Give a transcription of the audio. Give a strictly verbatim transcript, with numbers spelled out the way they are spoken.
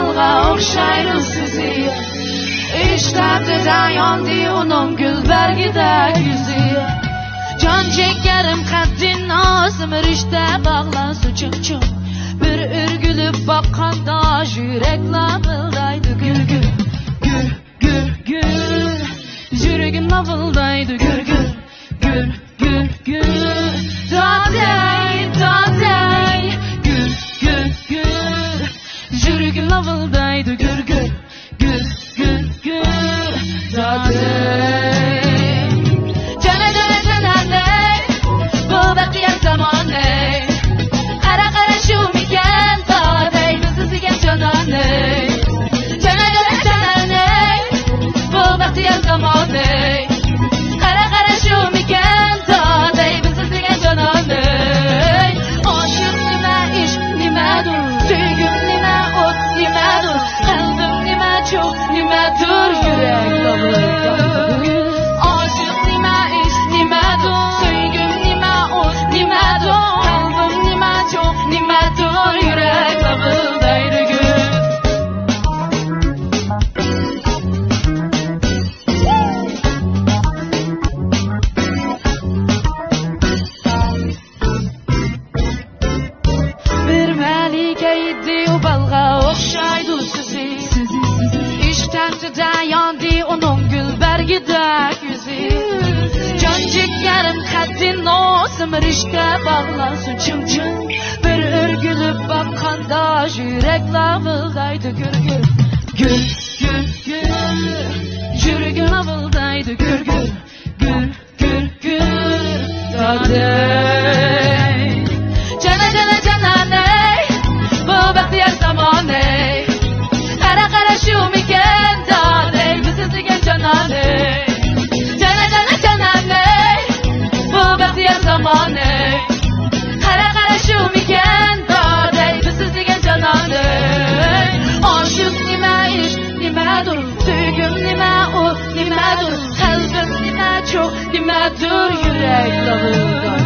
ئوخشايدۇ سۆزى. ئىشتاندىدا ياندى ئۇنىڭ گۈل بەرگىدەك يۈزى. جان جىگەرىم قەددى نازىم رىشتە باغلانسۇن چىڭ چىڭ. بىر ئۆرگۈلۈپ باققاندا يۈرەك لاۋۇلدايدۇ گۈر گۈر. گۈر گۈر گۈر. يۈرىكىم لاۋۇلدايدۇ گۈر گۈر. گۈر گۈر گۈر. دادەي دادەي. گۈر گۈر گۈر. يۈرىكىم لاۋۇلدايدۇ گۈر گۈر. گۈر گۈر گۈر. دادەي. جانا جانا جانانەي. بۇ بەختىيار زامانەي. قارا قارا شۇمىكەن دادەي بىز ئىزدىگەن جانانەي. جانا جانا جانانەي. بۇ بەختىيار زامانەي. قارا قارا شۇمىكەن دادەي بىز ئىزدىگەن جانانەي. ئاشىق نېمە، ئىشق نېمەدۇر، سۆيگۈم نېمە، ئوت نېمەدۇر، قەلبىم نېمە، چوغ نېمەدۇر، يۈرەك لاۋۇلدايدۇ. ئاشىق نېمە، ئىشق نېمەدۇر، سۆيگۈم نېمە، ئوت نېمەدۇر، قەلبىم نېمە، چوغ نېمەدۇر، يۈرەك لاۋۇلدايدۇ گۈل. بىر مەلىكە ئىدى ئۇ بالغا ئوخشايدۇ سۆزى. ئىشتاندىدا ياندى ئۇنىڭ گۈل بەرگىدەك يۈزى. جان جىگەرىم قەددى نازىم رىشتە باغلانسۇن چىڭ چىڭ. بىر ئۆرگۈلۈپ باققاندا يۈرەك لاۋۇلدايدۇ گۈر گۈر. گۈر گۈر گۈر. يۈرىكىم لاۋۇلدايدۇ گۈر گۈر. گۈر گۈر گۈر. دادەي. جانا جانا جانانەي. بۇ بەختىيار زامانەي. قارا قارا شۇمىكەن دادەي بىز ئىزدىگەن جانانەي. جانا جانا جانانەي. بۇ بەختىيار زامانەي. قارا قارا شۇمىكەن دادەي بىز ئىزدىگەن جانانەي. ئاشىق نېمە، ئىشق نېمەدۇر، سۆيگۈم نېمە، ئوت نېمەدۇر، قەلبىم نېمە، چوغ نېمەدۇر، يۈرەك لاۋۇلدايدۇ.